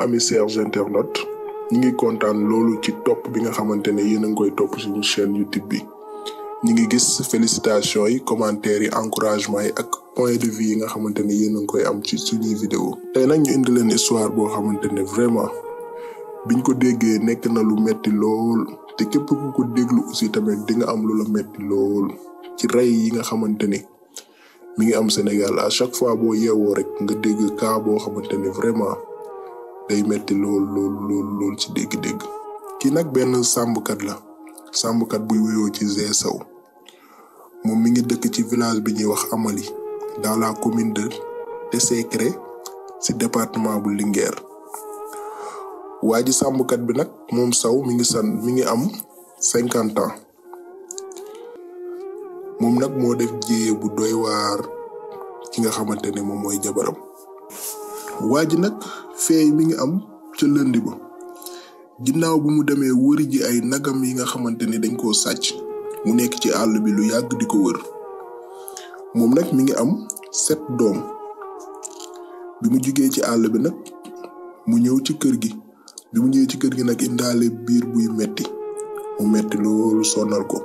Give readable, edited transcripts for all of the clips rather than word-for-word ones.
ami chers internautes ñi ngi kontaan loolu ci topp bi nga xamante ne yéen a ngi koy topp suñu chaîne YouTube bi ñi ngi gis félicitations yi commentaires yi encouragement yi ak point de vue yi nga xamante ne yéen a ngi koy am ci suñuy vidéo tey nag ñu indi leen histoire boo xamante ne vraiment biñ ko déggee nekk na lu metti lool te képp ku ko déglu aussi tamit di nga am lu la metti lool ci rey yi nga xamante ni mi ngi am Sénégal à chaque fois boo yeewoo rek nga dégg cas boo xamante ne vraiment day metti lool ci dégg-dégg. kii nag benn sàmmkat la sàmmkat buy wuyoo ci Zé Sow moom mi ngi dëkk ci village bi ñuy wax Amali dans la commune de Tessékéré ci département bu Linguère. waa ji sàmmkat bi nag moom Sow mi ngi am 50 ans moom nag moo def jéye bu doy waar ki nga xamante ne moom mooy jabaram. waa ji nag feey mi ngi am ca lëndi ba ginnaaw bu mu demee wëri ji ay nagam yi nga xamante ne dañ koo sàcc mu nekk ci àll bi lu yàgg di ko wër. moom nag mi ngi am 7 doom bi mu jugee ci àll bi nag mu ñëw ci kër gi bi mu ñëwee ci kër gi nag indaale biir buy metti mu metti loolu sonal ko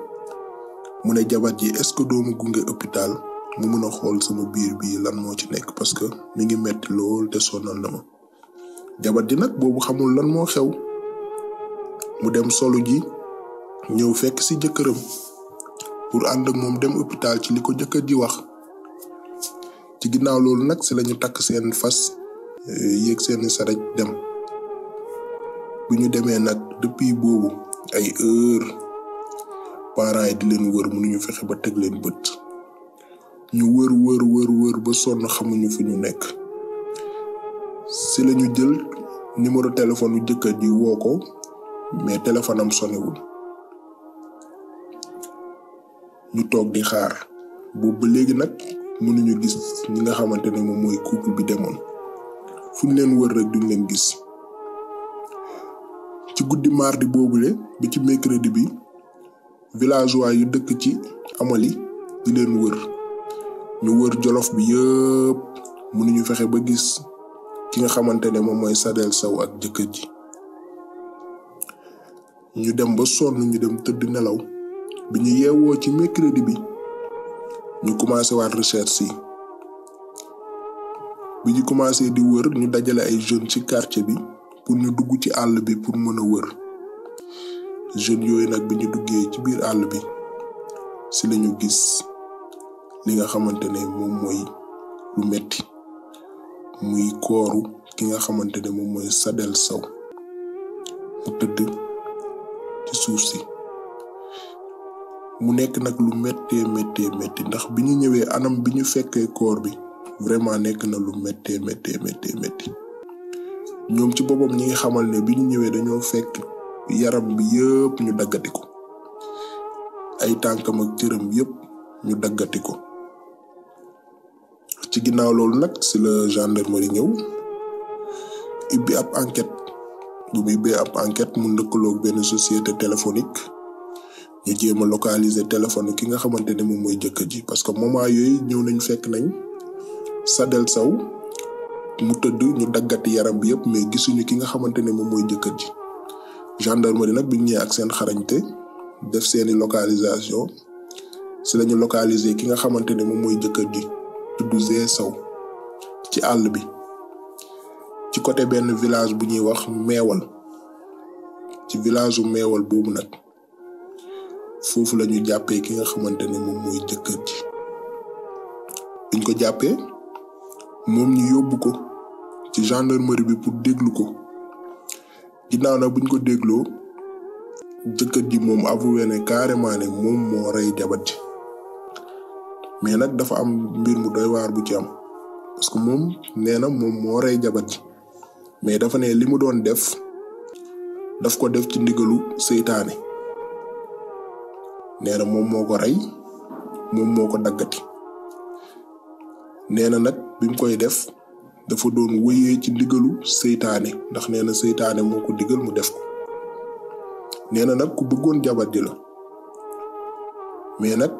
mu ne jabar ji est-ce que doomu gunge hôpital mu mun a xool sama biir bi lan moo ci nekk parce que mi ngi metti lool te sonal na ma. jabar ji nag boobu xamul lan moo xew mu dem solu ji ñëw fekk ci jëkkëram pour ànd ak moom dem hôpital ci li ko jëkkër ji wax. ci ginnaaw loolu nag ci lañu takk seen fas yéeg seen saret dem. bu ñu demee nag depuis boobu ay heure parents yi di leen wër mënuñu fexe ba teg leen bët ñu wër ba sonn xamuñu fu ñu nekk. ci lañu jël numéro téléphone yu jëkkër ji woo ko mais téléphone am sonewul ñu toog di xaar boobu ba léegi nag mënuñu gis ñi nga xamante ne moom mooy couple bi demoon fu ñu leen wër rek duñ leen gis. ci guddi mardi boobule bi ci mercredi bi villageois yu dëkk ci Amali di leen wër ñu wër Jolof bi yëpp mënuñu fexe ba gis ki nga xamante ne moom mooy Sadel Sow ak jëkkër ji. ñu dem ba sonn ñu dem tëdd nelaw bi ñu yeewoo ci mercredi bi ñu commencé waat recherche yi bi ñu commencé di wër ñu dajale ay jeunes ci quartier bi pour ñu dugg ci àll bi pour mën a wër. jeunes yooyu nag bi ñu duggee ci biir àll bi ci lañu gis li nga xamante ne moom mooy lu metti muy kooru ki nga xamante ne moom mooy Sadel Sow mu tëdd ci suuf si. mu nekk nag lu metti ndax bi ñu ñëwee anam bi ñu fekkee koor bi vraiment nekk na lu metti. ñoom ci boppam ñi ngi xamal ne bi ñu ñëwee dañoo fekk yaram bi yëpp ñu daggati ko ay tànkam ak cëram yëpp ñu daggati ko. ci ginnaaw loolu nag ci la gendarmerie ñëw ibbi ab enquête bu muy bee ab enquête mu lëkkaloog benn société téléphonique ñu jéem a localiser téléphone ki nga xamante ne moom mooy jëkkër ji parce que moment yooyu ñëw nañ fekk nañ Sadel Sow mu tëdd ñu daggati yaram bi yëpp mais gisuñu ki nga xamante ne moom mooy jëkkër ji. gendarmerie nag bi ñu ñëwee ak seen xarañte def seeni localisation ci lañu localiser ki nga xamante ne moom mooy jëkkër ji tudd Zé Sow ci àll bi ci côté benn village bu ñuy wax Meewal. ci village bu Meewal boobu nag foofu lañu jàppee ki nga xamante ne moom mooy jëkkër ji. biñ ko jàppee moom ñu yóbbu ko ci gendarmerie bi pour déglu ko. ginnaaw nag buñ ko dégloo jëkkër ji moom avoué ne carrément ne moom moo rey jabar ji mais nag dafa am mbir mu doy waar bu ci am parce que moom nee na moom moo rey jabar ji mais dafa ne li mu doon def daf ko def ci ndigalu seytaane. nee na moom moo ko rey moom moo ko daggati. nee na nag bi mu koy def dafa doon wëyee ci ndigalu seytaane ndax nee na seytaane moo ko digal mu def ko. nee na nag ku bëggoon jabar ji la mais nag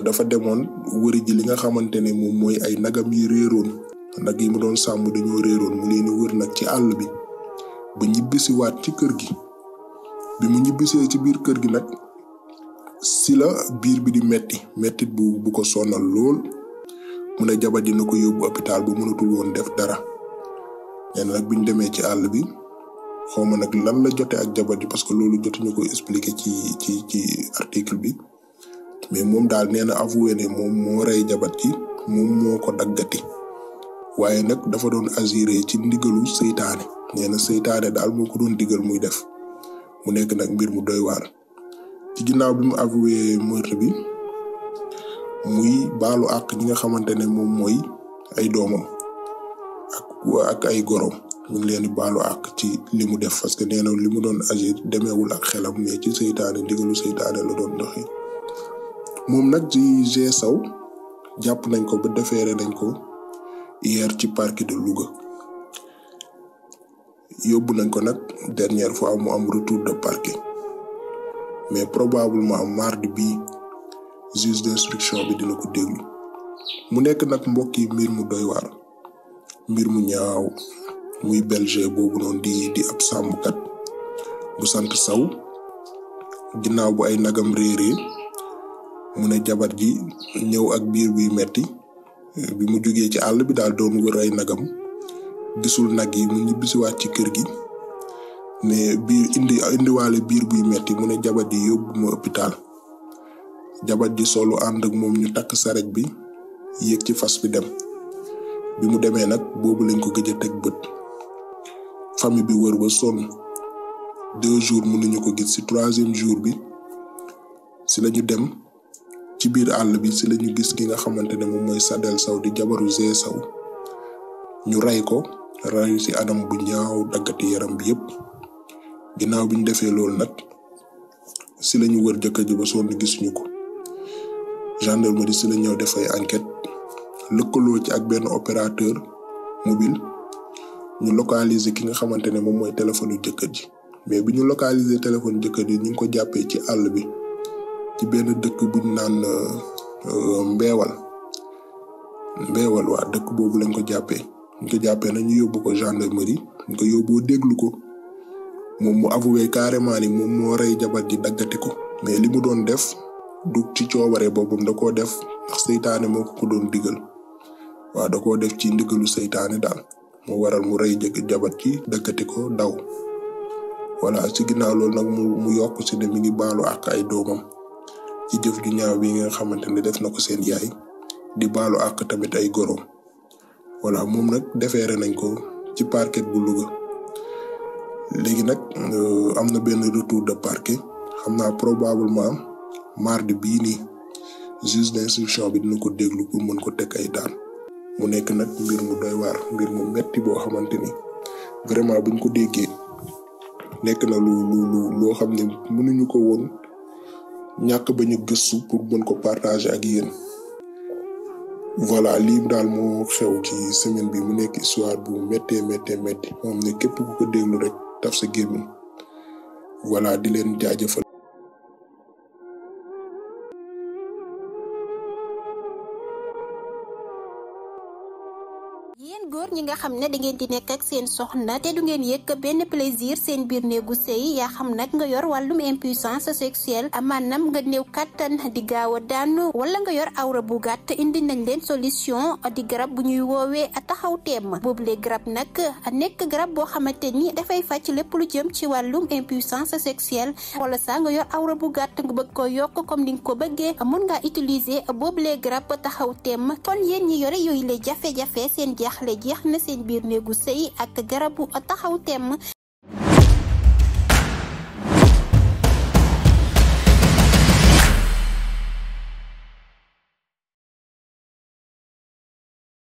dafa demoon wëri ji li nga xamante ne moom mooy ay nagam yi réeroon nag yi mu doon sàmm dañoo réeroon mu leen wër nag ci àll bi ba ñibbisiwaat ci kër gi. bi mu ñibbisee ci biir kër gi nag si la biir bi di mettit bu ko sonal lool mu ne jabar ji na ko yóbbu hôpital bu mënatul woon def dara. nee na nag biñ demee ci àll bi xawma nag lan la jote ak jabar ji parce que loolu jotuñu ko expliquer ci article bi mais moom daal nee na avoué ne moom moo rey jabar ji moom moo ko daggati waaye nag dafa doon agiré ci ndigalu seytaane. nee na seytaane daal moo ko doon digal muy def mu nekk nag mbir mu doy waar. ci ginnaaw bi mu avoué meurtre bi muy baalu àq ñi nga xamante ne moom mooy ay doomam ak ay gorom mu ngi leen di baalu àq ci li mu def parce que nee na li mu doon agir demeewul ak xelam mais ci seytaane ndigalu seytaane la doon doxee. moom nag ci G Sow jàpp nañ ko ba defeere nañ ko hier ci parquet de Louga yóbbu nañ ko nag dernière fois mu am retour de parquet mais probablement mardi bi juge d'instruction bi dina ko déglu. mu nekk nag mbokk yi mbir mu doy waar mbir mu ñaaw muy belge boobu noonu di ab sàmmkat bu sant Sow ginnaaw bu ay nagam réeree mu ne jabar ji ñëw ak biir buy metti bi mu jógee ci àll bi daal doon wër ay nagam gisul nag yi mu ñibbisiwaat ci kër gi ne biir indiwaale biir buy metti mu ne jabar ji yóbbu ma hôpital. jabar ji solu ànd ak moom ñu takk saret bi yéeg ci fas bi dem. bi mu demee nag boobu lañ ko gëj a teg bët famille bi wër ba sonn 2 jours mënuñu ko gis ci 3e jour bi si lañu dem ci biir àll bi si lañu gis ki nga xamante ne moom mooy Sadel Sow di jabaru G Sow ñu rey ko rayu ci anam bu ñaaw daggati yaram bi yépp. ginnaaw bi ñu defee loolu nag si lañu wër jëkkër ji ba sonn gisuñu ko. gendarmerie si la ñëw def ay enquête lëkkaloo ci ak benn opérateur mobile ñu localiser ki nga xamante ne moom mooy téléphone jëkkër ji mais bi ñu localiser téléphone jëkkër ji ñu ngi ko jàppee ci àll bi ci benn dëkk buñ naan mbeewal waa dëkk boobu lañ ko jàppee. ñu ko jàppee nag ñu yóbbu ko gendarmerie ñu ko yóbboo déglu ko moom mu avoué carrément ni moom moo rey jabar ji daggati ko mais li mu doon def du ci coobare boppam da koo def ndax seytaane moo ko doon digal. waaw da koo def ci ndigalu seytaane daal moo waral mu rey jabar ji daggati ko daw. voilà ci ginnaaw loolu nag mu yokk ci ne mi ngi baalu ak ay doomam ci jëf ju ñaaw bi nga xamante ne def na ko seen yaay di baalu ak tamit ay gorom. voilà moom nag defeere nañ ko ci parquet bu Louga. léegi nag am na benn retour de parquet xam naa probablement mardi bii nii juge d'instruction bi dina ko déglu pour mën ko teg ay daan. mu nekk nag mbir mu doy waar mbir mu metti boo xamante ni vraiment buñ ko déggee nekk na loo xam ne mënuñu ko woon ñàkk ba ñu gëstu pour mën ko partager ak yéen. voilà lii daal moo xew ci semaine bi mu nekk histoire bu méttee moom ne képp ku ko déglu rek taf sa gémmiñ. voilà di leen jaajëfal. yéen góor ñi nga xam ne da ngeen di nekk ak seen soxna te du ngeen yëg benn plaisir seen biir néegu sëy yaa xam nag nga yor wàllum impuissance sexuelle maanaam nga néew kàttan di gaaw a daanu wala nga yor awra bu gàtt indi nañ leen solution di garab bu ñuy woowee taxaw teem boobule garab nag nekk garab boo xamante ni dafay fàcc lépp lu jëm ci wàllum impuissance sexuelle wala saa nga yor awra bu gàtt nga bëgg ko yokk comme ni nga ko bëggee mun ngaa utiliser boobule garab taxaw teem kon yéen ñi yore yooyu la jafe-jafe seen jaaxle jeex na seen biir néegu sëy ak garabu taxaw temm